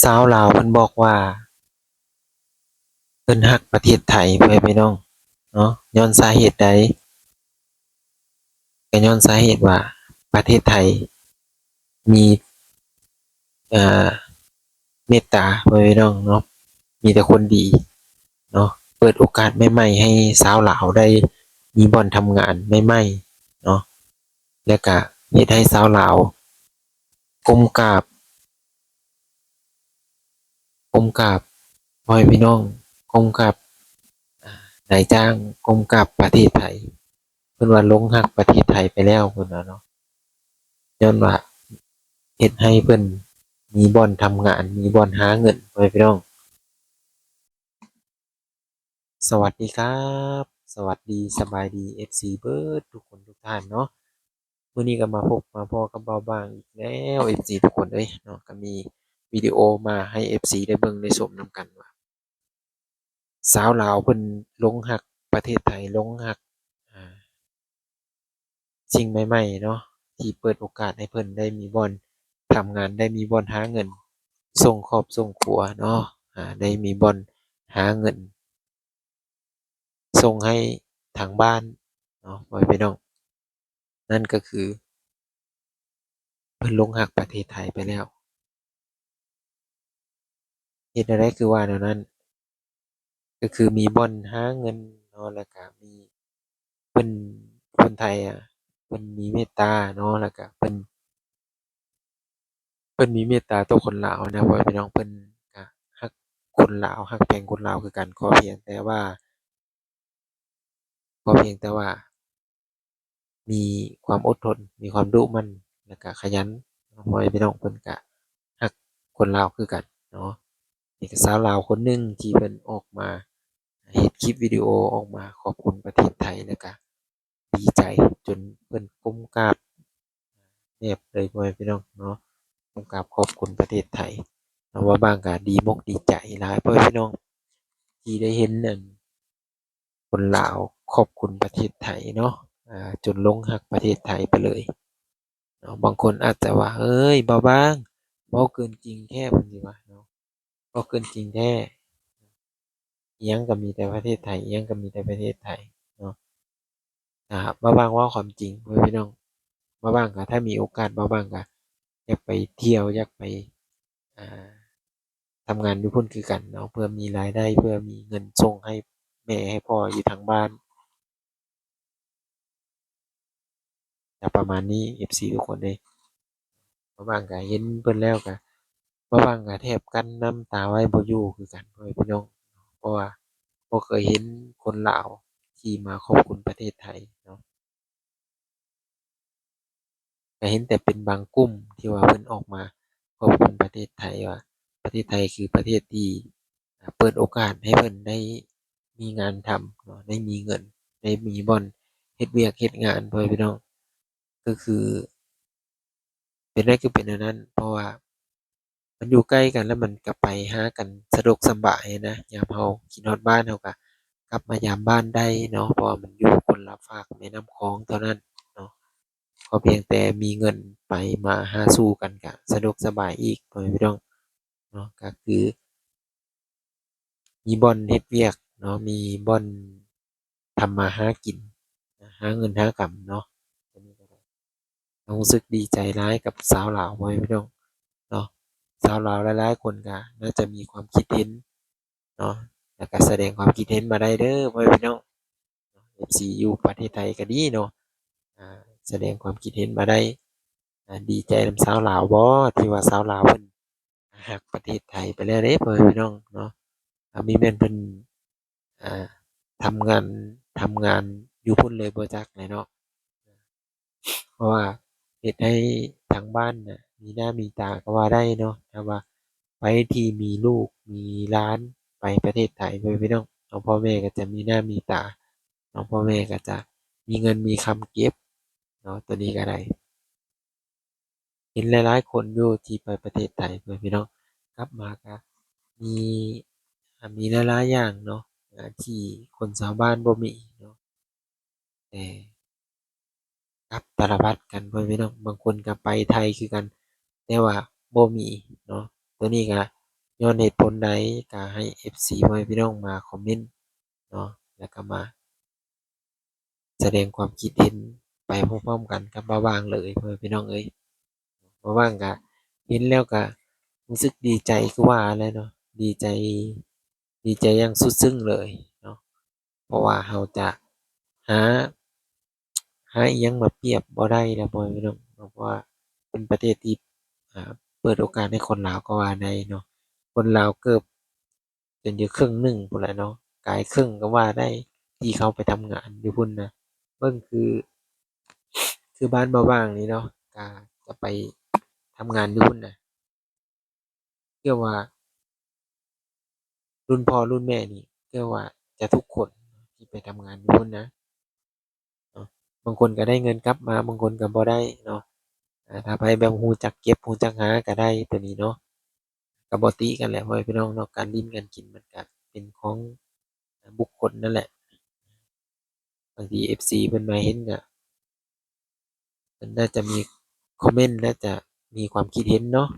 ຊາວລາວເພິ່ນບອກວ່າ ເພິ່ນຮັກປະເທດໄທ ພໍ່ແມ່ພີ່ນ້ອງເນາະ. ຍ້ອນສາເຫດໃດ? ກໍຍ້ອນສາເຫດວ່າປະເທດໄທມີ ເອີ ເມດຕາ ພໍ່ແມ່ພີ່ນ້ອງເນາະ, ມີແຕ່ຄົນດີເນາະ, ເປີດໂອກາດໃໝ່ໆໃຫ້ຊາວລາວໄດ້ມີບ່ອນທຳງານໃໝ່ໆເນາະ, ແລະກະເຮັດໃຫ້ຊາວລາວກົ້ມກາບ ກົ້ມກາບ ພໍ່ແມ່ພີ່ນ້ອງ, ກົ້ມກາບນາຍຈ້າງ, ກົ້ມກາບປະເທດໄທ. ເພິ່ນວ່າຫຼົງຮັກປະເທດໄທໄປແລ້ວ ເພິ່ນວ່າເນາະ, ຍ້ອນວ່າເຮັດໃຫ້ເພິ່ນມີບ່ອນທຳງານ, ມີບ່ອນຫາເງິນ ພໍ່ແມ່ພີ່ນ້ອງ. ສະຫວັດດີຄັບ ສະຫວັດດີ ສະບາຍດີ ເອັຟຊີ ເບິດທຸກຄົນທຸກທ່ານເນາະ. ມື້ນີ້ກໍມາພົບມາພໍ້ກັບບ່າວບາງອີກແລ້ວ ເອັຟຊີ ທຸກຄົນເອີຍເນາະ, ກໍມີວິດີໂອມາໃຫ້ ເອັຟຊີ ໄດ້ເບິ່ງໄດ້ຊົມນຳກັນວ່າ ຊາວລາວເພິ່ນຫຼົງຮັກປະເທດໄທ, ຫຼົງຮັກ ອ່າ ສິ່ງໃໝ່ໆເນາະ ທີ່ເປີດໂອກາດໃຫ້ເພິ່ນໄດ້ມີບ່ອນທຳງານ, ໄດ້ມີບ່ອນຫາເງິນສົ່ງຄອບສົ່ງຄົວເນາະ, ອາ ໄດ້ມີບ່ອນຫາເງິນສົ່ງໃຫ້ທາງບ້ານເນາະ ພໍ່ແມ່ພີ່ນ້ອງ. ນັ້ນກໍຄືເພິ່ນຫຼົງຮັກປະເທດໄທໄປແລ້ວ. ເຮັດແນວໃດຄືວ່າແນວນັ້ນ? ກໍຄືມີບ່ອນຫາເງິນເນາະ, ແລ້ວກະມີ ເພິ່ນ ຄົນໄທອະ ເພິ່ນມີເມດຕາເນາະ, ແລ້ວກະເພິ່ນ ເພິ່ນມີເມດຕາຕໍ່ຄົນລາວນະ ພໍ່ແມ່ພີ່ນ້ອງ, ເພິ່ນກະຮັກຄົນລາວ, ຮັກແພງຄົນລາວຄືກັນ, ຂໍພຽງແຕ່ວ່າ ຂໍພຽງແຕ່ວ່າມີຄວາມອົດທົນ, ມີຄວາມດຸໝັ່ນ ແລ້ວກະຂະຫຍັນ ພໍ່ແມ່ພີ່ນ້ອງ, ເພິ່ນກະຮັກຄົນລາວຄືກັນເນາະ. ນີ້ກໍຊາວລາວຄົນໜຶ່ງທີ່ເພິ່ນອອກມາເຮັດຄລິບວິດີໂອອອກມາຂອບຄຸນປະເທດໄທ, ແລ້ວກະດີໃຈຈົນເພິ່ນກົ້ມກາບແນບເລີຍ ພໍ່ແມ່ພີ່ນ້ອງເນາະ, ຕ້ອງກາບຂອບຄຸນປະເທດໄທເນາະ. ບ່າວບາງກໍດີມົກດີໃຈຫຼາຍ ພໍ່ແມ່ພີ່ນ້ອງ ທີ່ໄດ້ເຫັນອັນ ຄົນລາວຂອບຄຸນປະເທດໄທເນາະ, ອາ ຈົນຫຼົງຮັກປະເທດໄທໄປເລີຍເນາະ. ບາງຄົນອາດຈະວ່າ ເອີຍ ບ່າວບາງ ເວົ້າເກີນຈິງແທ້ ເພິ່ນຊິວ່າເນາະ, ເວົ້າເກີນຈິງແທ້, ອີ່ຫຍັງກໍມີແຕ່ປະເທດໄທ, ອີ່ຫຍັງກໍມີແຕ່ປະເທດໄທເນາະ. ອາ ບ່າວບາງເວົ້າຄວາມຈິງ ພໍ່ແມ່ພີ່ນ້ອງ, ບ່າວບາງກໍ ຖ້າມີໂອກາດ ບ່າວບາງກໍຢາກໄປທ່ຽວ, ຢາກໄປ ອາ ທຳງານຢູ່ພຸ້ນຄືກັນເນາະ, ເພື່ອມີລາຍໄດ້, ເພື່ອມີເງິນສົ່ງໃຫ້ແມ່ໃຫ້ພໍ່ຢູ່ທາງບ້ານ. ກໍປະມານນີ້ ເອັຟຊີ ທຸກຄົນເອີຍ. ບ່າວບາງກໍເຫັນເພິ່ນແລ້ວກໍ ບ່າວບາງກໍແທບກັ້ນນ້ຳຕາໄວ້ບໍ່ຢູ່ຄືກັນ ພໍ່ແມ່ພີ່ນ້ອງ, ເພາະວ່າບໍ່ເຄີຍເຫັນຄົນລາວທີ່ມາຂອບຄຸນປະເທດໄທເນາະ. ກໍເຫັນແຕ່ເປັນບາງກຸ່ມທີ່ວ່າເພິ່ນອອກມາຂອບຄຸນປະເທດໄທວ່າ ປະເທດໄທຄືປະເທດທີ່ ເປີດໂອກາດໃຫ້ເພິ່ນໄດ້ມີງານທຳເນາະ, ໄດ້ມີເງິນ, ໄດ້ມີບ່ອນເຮັດວຽກເຮັດງານ ພໍ່ແມ່ພີ່ນ້ອງ. ກໍຄືເປັນໄດ້ຄືເປັນແນວນັ້ນ ເພາະວ່າ ມັນຢູ່ໃກ້ກັນ ແລ້ວມັນກໍໄປຫາກັນສະດວກສະບາຍນະ, ຍາມເຮົາຄິດຮອດບ້ານ ເຮົາກໍກັບມາຢາມບ້ານໄດ້ເນາະ, ເພາະວ່າມັນຢູ່ຄົນລະຟາກແມ່ນ້ຳຂອງເທົ່ານັ້ນເນາະ. ຂໍພຽງແຕ່ມີເງິນໄປມາຫາສູ່ກັນ ກໍສະດວກສະບາຍອີກ ພໍ່ແມ່ພີ່ນ້ອງເນາະ. ກໍຄືມີບ່ອນເຮັດວຽກເນາະ, ມີບ່ອນທຳມາຫາກິນ, ຫາເງິນຫາກຳເນາະ. ກໍຮູ້ສຶກດີໃຈຫຼາຍກັບຊາວລາວ ພໍ່ແມ່ພີ່ນ້ອງເນາະ. ຊາວລາວຫຼາຍໆຄົນກໍໜ້າຈະມີຄວາມຄິດເຫັນເນາະ, ແລ້ວກໍສະແດງຄວາມຄິດເຫັນມາໄດ້ເດີ ພໍ່ແມ່ພີ່ນ້ອງ. ເອັຟຊີ ຢູ່ປະເທດໄທກໍດີເນາະ, ອາ ສະແດງຄວາມຄິດເຫັນມາໄດ້. ອາ ດີໃຈນຳຊາວລາວບໍ່ ທີ່ວ່າຊາວລາວເພິ່ນຮັກປະເທດໄທໄປແລ້ວເດ້ ພໍ່ແມ່ພີ່ນ້ອງເນາະ. ອາ ມີແມ່ນເພິ່ນ ອ່າ ທຳງານ ທຳງານຢູ່ພຸ້ນເລີຍບໍ່ຈັກແຫຼະເນາະ, ເພາະວ່າເຮັດໃຫ້ທາງບ້ານນະມີໜ້າມີຕາກໍວ່າໄດ້ເນາະ. ຖ້າວ່າໃຜທີ່ມີລູກມີຫຼານໄປປະເທດໄທ ພໍ່ແມ່ພີ່ນ້ອງເນາະ, ພໍ່ແມ່ກໍຈະມີໜ້າມີຕາເນາະ, ພໍ່ແມ່ກໍຈະມີເງິນມີຄຳເກັບເນາະ, ໂຕນີ້ກໍໄດ້. ເຫັນຫຼາຍໆຄົນຢູ່ທີ່ໄປປະເທດໄທ ພໍ່ແມ່ພີ່ນ້ອງ, ກັບມາກະມີ ອ່າ ມີຫຼາຍໆຢ່າງເນາະ ອ່າ ທີ່ຄົນຊາວບ້ານບໍ່ມີເນາະ, ແຕ່ກັບຕາລະບັດກັນ ພໍ່ແມ່ພີ່ນ້ອງ. ບາງຄົນກະໄປໄທຄືກັນ ແຕ່ວ່າບໍ່ມີເນາະ, ໂຕນີ້ກະ ຍ້ອນເຫດຜົນໃດ ກໍໃຫ້ເອັຟຊີພໍ່ແມ່ພີ່ນ້ອງມາຄອມເມັນເນາະ ແລ້ວກໍມາສະແດງຄວາມຄິດເຫັນໄປພ້ອມໆກັນກັບບ່າວບ່າງເລີຍ ພໍ່ແມ່ພີ່ນ້ອງເອີຍ. ບ່າວບ່າງກໍເຫັນແລ້ວກໍຮູ້ສຶກດີໃຈຄືວ່າແຫຼະເນາະ ດີໃຈ ດີໃຈຢ່າງສຸດຊຶ້ງເລີຍເນາະ ເພາະວ່າເຮົາຈະຫາ ຫາອີ່ຫຍັງມາປຽບບໍ່ໄດ້ແລ້ວ ພໍ່ແມ່ພີ່ນ້ອງເນາະ ເພາະວ່າເປັນປະເທດທີ່ ອ່າ ເປີດໂອກາດໃຫ້ຄົນລາວກໍວ່າໄດ້ເນາະ. ຄົນລາວເກືອບຈົນຈະເຄິ່ງໜຶ່ງພຸ້ນແຫຼະເນາະ ກາຍເຄິ່ງກໍວ່າໄດ້ ທີ່ເຂົາໄປທຳງານຢູ່ພຸ້ນນະ. ເບິ່ງຄື ຄືບ້ານບ່າວບ່າງນີ້ເນາະ ກະຈະໄປທຳງານຢູ່ພຸ້ນນະ ເກືອບວ່າລຸ້ນພໍ່ລຸ້ນແມ່ນີ້ ເກືອບວ່າຈະທຸກຄົນທີ່ໄປທຳງານຢູ່ພຸ້ນນະເນາະ. ບາງຄົນກໍໄດ້ເງິນກັບມາ ບາງຄົນກໍບໍ່ໄດ້ເນາະ. ອາ ຖ້າໃຜແບບຮູ້ຈັກເກັບ ຮູ້ຈັກຫາກໍໄດ້ໂຕນີ້ເນາະ ກໍບໍ່ຕິກັນແຫຼະ ພໍ່ແມ່ພີ່ນ້ອງເນາະ. ການຫຼິ້ນການກິນມັນກໍເປັນຂອງບຸກຄົນນັ້ນແຫຼະ. ບາງທີເອັຟຊີເພິ່ນມາເຫັນກໍ ເພິ່ນໜ້າຈະມີຄອມເມັນ ໜ້າຈະມີຄວາມຄິດເຫັນເນາະ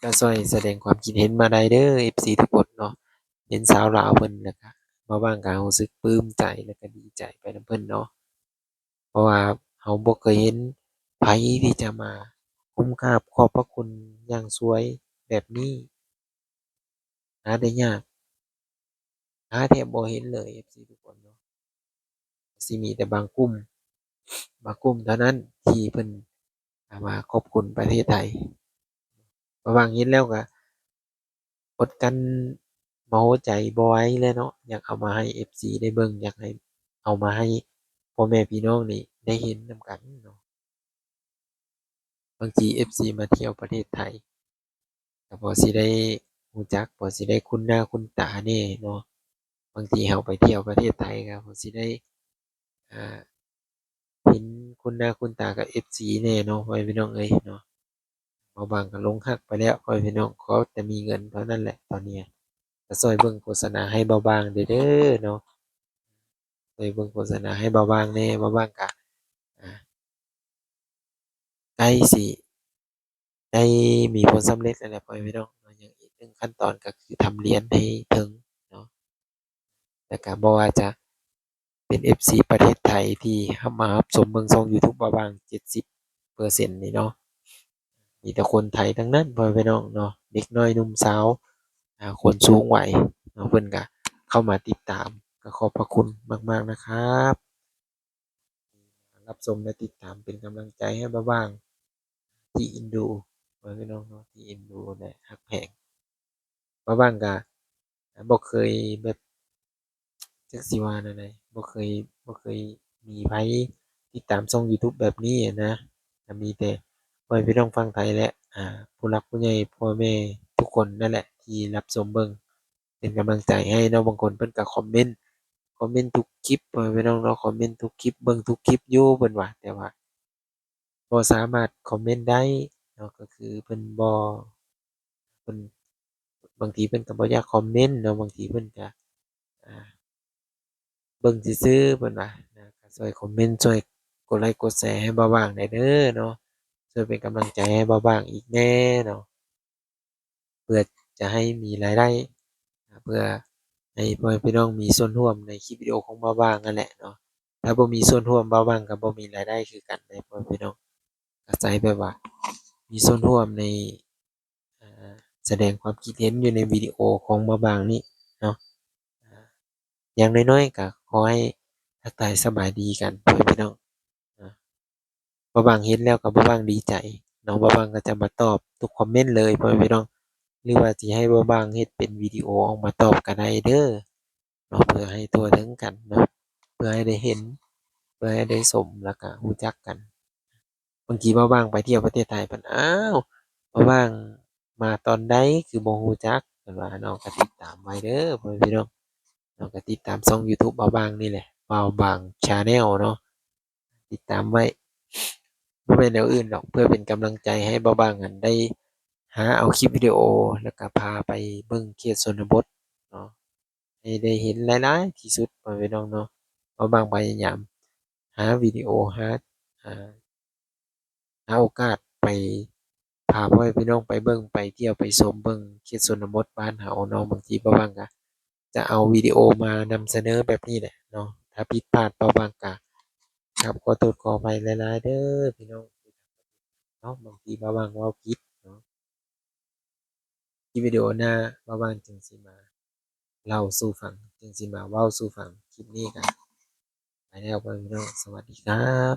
ກໍຊ່ວຍສະແດງຄວາມຄິດເຫັນມາໄດ້ເດີ ເອັຟຊີທຸກຄົນເນາະ. ເຫັນສາວລາວເພິ່ນ ແລ້ວກໍບ່າວບ່າງກໍຮູ້ສຶກປຶ້ມໃຈ ແລ້ວກໍດີໃຈໄປນຳເພິ່ນເນາະ ເພາະວ່າເຮົາບໍ່ເຄີຍເຫັນໃຜທີ່ຈະມາກົ້ມກາບຂອບພະຄຸນຢ່າງສວຍແບບນີ້ ຫາໄດ້ຍາກ ຫາແທບບໍ່ເຫັນເລີຍ ເອັຟຊີທຸກຄົນເນາະ. ຊິມີແຕ່ບາງກຸ່ມ ບາງກຸ່ມເທົ່ານັ້ນທີ່ເພິ່ນ ອ່າ ມາຂອບຄຸນປະເທດໄທ. ບ່າວບ່າງເຫັນແລ້ວກໍອົດກັ້ນເໝົາຫົວໃຈບໍ່ໄຫວແລ້ວເນາະ ຢາກເອົາມາໃຫ້ເອັຟຊີໄດ້ເບິ່ງ ຢາກໃຫ້ ເອົາມາໃຫ້ພໍ່ແມ່ພີ່ນ້ອງນີ້ໄດ້ເຫັນນຳກັນເນາະ. ບາງທີເອັຟຊີມາທ່ຽວປະເທດໄທ ກໍພໍຊິໄດ້ຮູ້ຈັກ ພໍຊິໄດ້ຄຸ້ນໜ້າຄຸ້ນຕາແດ່ເນາະ. ບາງທີເຮົາໄປທ່ຽວປະເທດໄທ ກໍພໍຊິໄດ້ ອ່າ ເຫັນຄຸ້ນໜ້າຄຸ້ນຕາກັບເອັຟຊີແດ່ເນາະ ພໍ່ແມ່ພີ່ນ້ອງເອີຍເນາະ. ບ່າວບ່າງກໍຫຼົງຮັກໄປແລ້ວ ພໍ່ແມ່ພີ່ນ້ອງ ຂໍແຕ່ມີເງິນເທົ່ານັ້ນແຫຼະຕອນນີ້. ກໍຊ່ວຍເບິ່ງໂຄສະນາໃຫ້ບ່າວບ່າງແດ່ເດີເນາະ ໄປເບິ່ງໂຄສະນາໃຫ້ບ່າວບ່າງແດ່. ບ່າວບ່າງກະ ອ່າ ໃກ້ຊິໄດ້ມີຜົນສຳເລັດແລ້ວແຫຼະ ພໍ່ແມ່ພີ່ນ້ອງເນາະ. ຍັງອີກໜຶ່ງຂັ້ນຕອນກໍຄືທຳລຽນໃຫ້ເຖິງເນາະ ແລ້ວກໍບໍ່ວ່າຈະເປັນເອັຟຊີປະເທດໄທທີ່ຮັບ ມາຮັບຊົມເບິ່ງຊ່ອງຢູທູບບ່າວບ່າງ ເຈັດສິບເປີເຊັນນີ້ເນາະ ມີແຕ່ຄົນໄທທັງນັ້ນ ພໍ່ແມ່ພີ່ນ້ອງເນາະ ເດັກນ້ອຍໜຸ່ມສາວ ອາ ຄົນສູງໄວເນາະ ເພິ່ນກະເຂົ້າມາຕິດຕາມ ກະຂອບພະຄຸນມາກໆນະຄັບ ຮັບຊົມ ແລະ ຕິດຕາມເປັນກຳລັງໃຈໃຫ້ບ່າວບ່າງທີ່ເອັນດູ ພໍ່ແມ່ພີ່ນ້ອງເນາະ ທີ່ເອັນດູ ແລະ ຮັກແພງ. ບ່າວບ່າງກະບໍ່ເຄີຍແບບ ຈັກຊິວ່າແນວໃດ ບໍ່ເຄີຍ ບໍ່ເຄີຍມີໃຜຕິດຕາມຊ່ອງຢູທູບແບບນີ້ນະ ກໍມີແຕ່ພໍ່ແມ່ພີ່ນ້ອງຝັ່ງໄທ ແລະ ອາ ຜູ້ຫຼັກຜູ້ໃຫຍ່ ພໍ່ແມ່ທຸກຄົນນັ້ນແຫຼະ ທີ່ຮັບຊົມເບິ່ງ ເປັນກຳລັງໃຈໃຫ້ເນາະ. ບາງຄົນເພິ່ນກໍຄອມເມັນ ຄອມເມັນທຸກຄລິບ ພໍ່ແມ່ພີ່ນ້ອງເນາະ ຄອມເມັນທຸກຄລິບ ເບິ່ງທຸກຄລິບຢູ່ ເພິ່ນວ່າ ແຕ່ວ່າ ບໍ່ສາມາດຄອມເມັນໄດ້ເນາະ ກໍຄືເພິ່ນບໍ່ ເພິ່ນ ບາງທີເພິ່ນກໍບໍ່ຢາກຄອມເມັນເນາະ ບາງທີເພິ່ນກໍ ອ່າ ເບິ່ງຊື່ໆ ເພິ່ນວ່ານະ ກໍຊ່ວຍຄອມເມັນ ຊ່ວຍກົດໄລກົດແຊໃຫ້ບ່າວບ່າງແດ່ເດີເນາະ ຊ່ວຍເປັນກຳລັງໃຈໃຫ້ບ່າວບ່າງອີກແດ່ເນາະ. ເພື່ອຈະໃຫ້ມີລາຍໄດ້ ເພື່ອໃຫ້ພໍ່ແມ່ພີ່ນ້ອງມີສ່ວນຮ່ວມໃນຄລິບວິດີໂອຂອງບ່າວບ່າງນັ້ນແຫຼະເນາະ. ຖ້າບໍ່ມີສ່ວນຮ່ວມ ບ່າວບ່າງກໍບໍ່ມີລາຍໄດ້ຄືກັນເດ້ ພໍ່ແມ່ພີ່ນ້ອງ. ອາໄສແບບວ່າມີສ່ວນຮ່ວມໃນ ອາ ສະແດງຄວາມຄິດເຫັນຢູ່ໃນວິດີໂອຂອງບ່າວບ່າງນີ້ເນາະ. ຢ່າງນ້ອຍໆກໍຂໍໃຫ້ທັກທາຍສະບາຍດີກັນ ພໍ່ແມ່ພີ່ນ້ອງ. ບ່າວບ່າງເຫັນແລ້ວກໍບ່າວບ່າງດີໃຈເນາະ ບ່າວບ່າງກໍຈະມາຕອບທຸກຄອມເມັນເລີຍ ພໍ່ແມ່ພີ່ນ້ອງ ຫຼືວ່າຊິໃຫ້ບ່າວບ່າງເຮັດເປັນວິດີໂອອອກມາຕອບກໍໄດ້ເດີເນາະ ເພື່ອໃຫ້ທົ່ວເຖິງກັນເນາະ ເພື່ອໃຫ້ໄດ້ເຫັນ ເພື່ອໃຫ້ໄດ້ຊົມ ແລ້ວກໍຮູ້ຈັກກັນ. ບາງທີບ່າວບ່າງໄປທ່ຽວປະເທດໄທ ເພິ່ນ ອ້າວ ບ່າວບ່າງມາຕອນໃດຄືບໍ່ຮູ້ຈັກ ເພິ່ນວ່າ. ນ້ອງກໍຕິດຕາມໄວ້ເດີ ພໍ່ແມ່ພີ່ນ້ອງ ນ້ອງກໍຕິດຕາມຊ່ອງຢູທູບບ່າວບ່າງນີ້ແຫຼະ ບ່າວບ່າງ Channel ເນາະ ຕິດຕາມໄວ້ ບໍ່ແມ່ນແນວອື່ນດອກ ເພື່ອເປັນກຳລັງໃຈໃຫ້ບ່າວບ່າງນັ້ນໄດ້ຫາເອົາຄລິບວິດີໂອ ແລ້ວກໍພາໄປເບິ່ງເຂດຊົນນະບົດເນາະ ໃຫ້ໄດ້ເຫັນຫຼາຍໆທີ່ສຸດ ພໍ່ແມ່ພີ່ນ້ອງເນາະ. ບ່າວບ່າງພະຍາຍາມຫາວິດີໂອ ຫາ ຫາ ຫາໂອກາດໄປ ພາພໍ່ແມ່ພີ່ນ້ອງໄປເບິ່ງ ໄປທ່ຽວ ໄປຊົມເບິ່ງເຂດຊົນນະບົດບ້ານເຮົາເນາະ. ບາງທີບ່າວຫວ່າງກະຈະເອົາວິດີໂອມານຳສະເໜີແບບນີ້ແຫຼະເນາະ. ຖ້າຜິດພາດບ່າວຫວ່າງກະກາບຂໍໂທດຂໍອະໄພຫຼາຍໆເດີພີ່ນ້ອງເນາະ. ບາງທີບ່າວຫວ່າງເວົ້າຜິດເນາະ. ຄລິບວິດີໂອໜ້າບ່າວຫວ່າງຈຶ່ງຊິມາເລົ່າສູ່ຟັງ ຈຶ່ງຊິມາເວົ້າສູ່ຟັງ. ຄລິບນີ້ກະໄປແລ້ວ ພໍ່ແມ່ພີ່ນ້ອງ ສະຫວັດດີຄັບ.